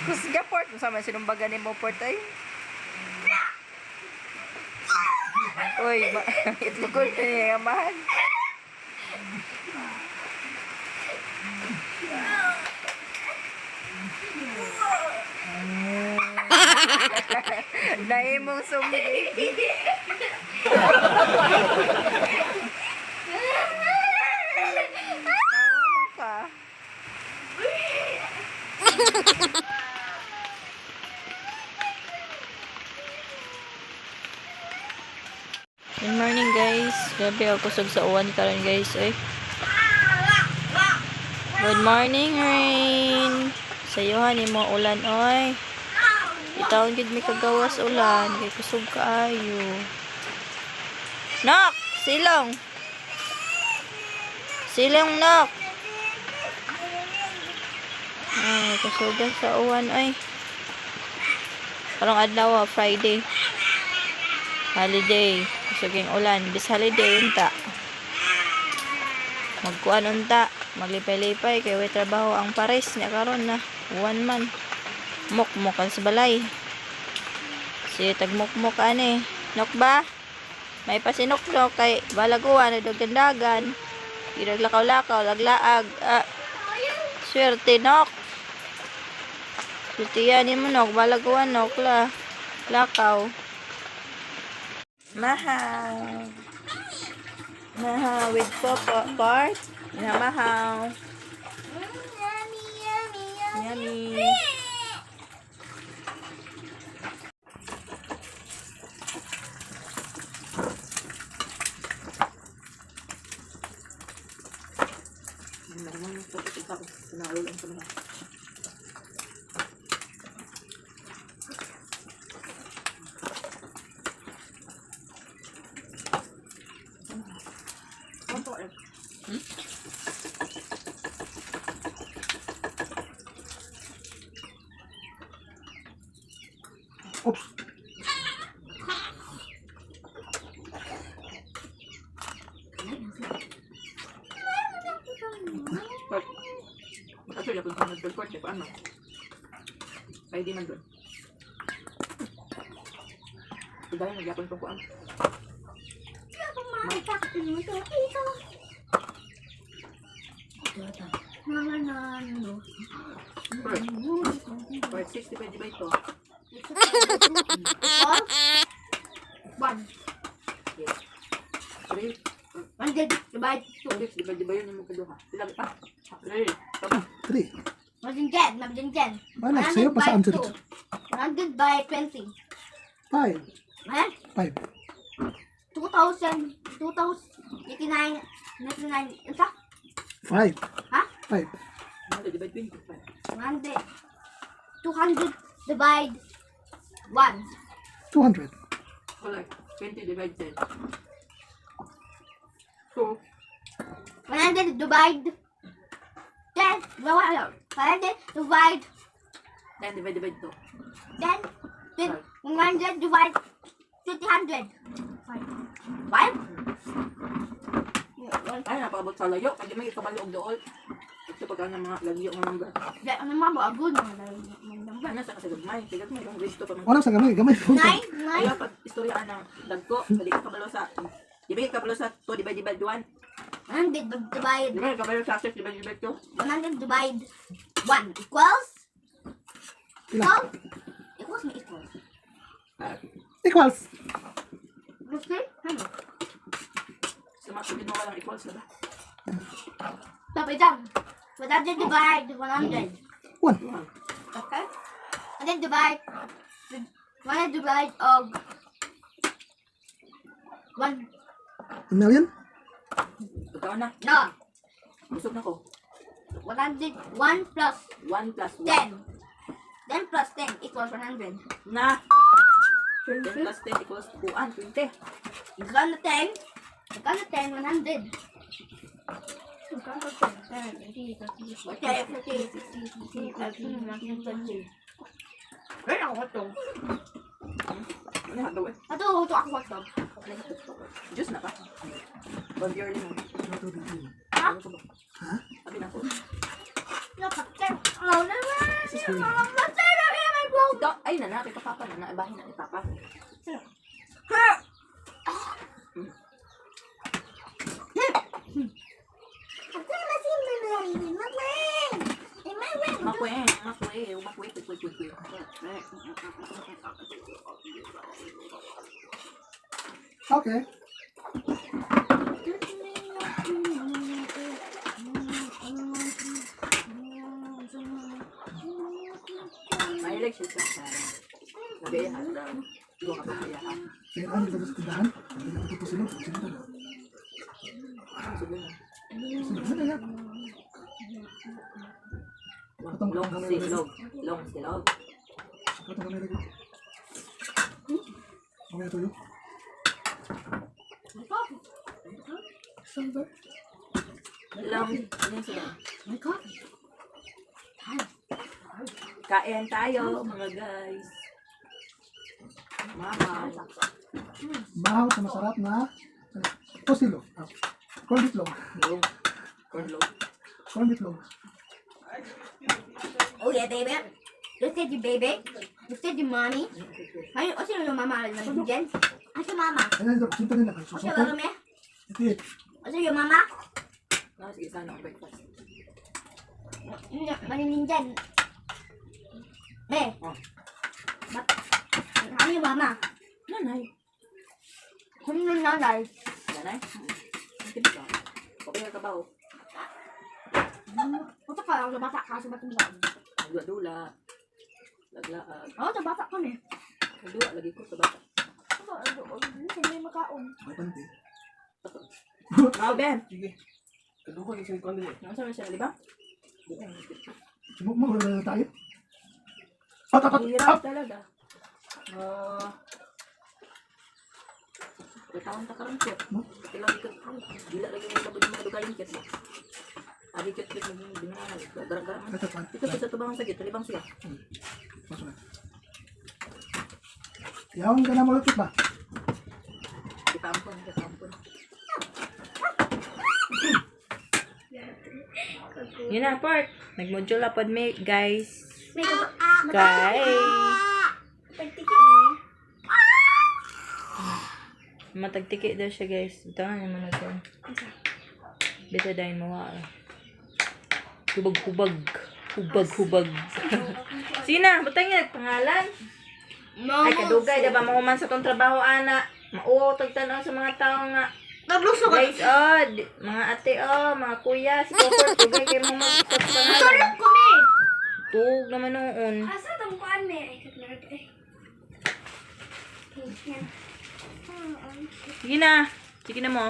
Kusga port, unsa man sinumbagan nimo port ay? Uy, itlogon na niya amahan. Nahimong sumbi. Tawa man ka. Good morning, guys. Grabe ako kusog sa uwan karon, guys, oy. Good morning, rain. Sayuhan nimo ulan oy. Itawon gid mi kagawas ulan kay kusog kaayo. Nak, silong. Silong, nak. Ay, kusugan sa uwan oy. Karong adlaw, Friday. Holiday. Kusoging ulan. Bis holiday unta. Magkuan unta. Maglipay-lipay kay way trabaho ang pares niya karon na. Uwan man. Mukmok ang sa balay. Si tagmukmok ani. Nok ba? May pasinuknok kay balaguan nagdagandagan. Lakaw-lakaw, laglaag. Ah, swerte nok. Swerte yan mo nok, balaguan nok la. Lakaw. Mahaw. Mahaw with Popo part. Na mahaw. Yummy, yummy, yummy. Yummy. Oops. Actually, ako kung nag-report, eh, paano? Ay, di man doon. Dahil nagyapon kong kuan. Part 6, pwede ba ito? One. Yes. 3, 100 divide two. 6, divide ba yun yung magkaduha? Sila pa? 3, tama. 3. 110, 110. Wala, sa'yo pa sa answer ito. 100 by 20. 5. Eh? 5. 2,000, 2,089, 99, isa? 5. Ha? 5. 100 divide 25. 100, 200 divide 1. 200. Wala, 20 divide 10. 2, 100 divide 10, 100 divide 10 divide divide 2. 10, 10, 100 divide 200. 5? 5? Ay, napakabot sa layo. Kaya may kabalo og dool. Ito pagka ng mga lagyo ng number. Ano mga bago? Number. Ano sa kasi gagmay? Kaya gagmay, kung grade 2 pa man. Wala sa gamay. Gamay. 9, 9, Kaya pag istorya ng dagko, dali ka kabalo sa di ba kabalo sa 2 divide divide 1? 100 divide Di ba kabalo sa 6 divide divide 2? 100 divide 1 equals? Pila? Equals? Equals may equals. Equals. Okay? Ano? Sa mga sugid mo walang equals na ba? Tapos isang. 100 divide 100. 1. Okay? And then divide 100 divide of 1. Million? Pagkaon na. No. Busog na ko. 100, 1 plus 1 plus 1. 10. 10 plus 10 equals 100. Na! 10 plus 10 equals 1, 20. Ikaw na 10. Ikaw na 10, 100. Okay, okay. Ay, ako hotdog. Ano hotdog eh? Ato, ito ako hotdog. Juice na ba? Pag-yearly mo. Ha? Ha? Sabi na ko. Oh, no, Ito, ay na na, kay papa na na, bahin na ni papa. Makwe, makwe, makwe, kwe, kwe, kwe, kwe. Okay. Mahilig siya sa Nagayahan daw. Duha ka pa kaya. Kaya ano dito sa tindahan? Hindi na ito sila. Sino na? Sugod na. Sino na yan? Atong Long silog. Long silog. Atong kamera ko. Mamaya tuyo. Silver. Long. Ano yung sila? My coffee. Kain tayo, mga guys. Mama. Bahaw sa masarap na tosilo. Ah, corn itlog. Long. Corn long. Corn itlog. Oh yeah, baby. Look at you, baby. Look at you, mommy. Ay, o sino yung mama na dyan? Ay, si mama. Ayan, ito. Sinta nila. O sino Susukol. mama? Ito. O sino yung mama? No, sige, sana ang breakfast. Manininjan. Be. Oh. Ano yung mama? Nanay. Ano yung nanay? Nanay? Hindi ba? Okay ka ba? Oh? Puta ka lang, nabata ka sa batang saan. Dula-dula. Laglaag. Oo, sa bata ko ni. Dula lagi ko sa bata. Ano, may makaon. May panty. Wow, Ben. Sige. Kadugo sa kuan dili. Ano sa siya, di ba? Sumukmuk na tayo. At, at, at, Hirap at. talaga. Ah. Katawan ta karon kit. No? Kailangan ikot. Dila lagi mo kabod mga dugayon kit. Abi kit kit maging binuhay. Gara-gara man. At, at, at. Ito sa tubang sakit, talibang siya. Pasok na. Yaon ka na mo ba? Itampon, itampon. Yun na, part. Nag-module pod me, guys. Kay. Matagtiki daw siya, guys. Ito nga naman ito. Bita dahil mawa. Hubag, hubag. Hubag, hubag. Sina, butang niya pangalan. Ay, kadugay, diba? Mahuman sa tong trabaho, ana. Mauwaw, tagtanaw sa mga tao nga. Nagluso ka. Guys, oh, mga ate, oh, mga kuya, si Copper, dugay kayo mga magpangalan. Tulog ko, me. Tug naman noon. Asa tong kuan me? Ay, katmarag eh. Yan. Sige na. Sige na mo.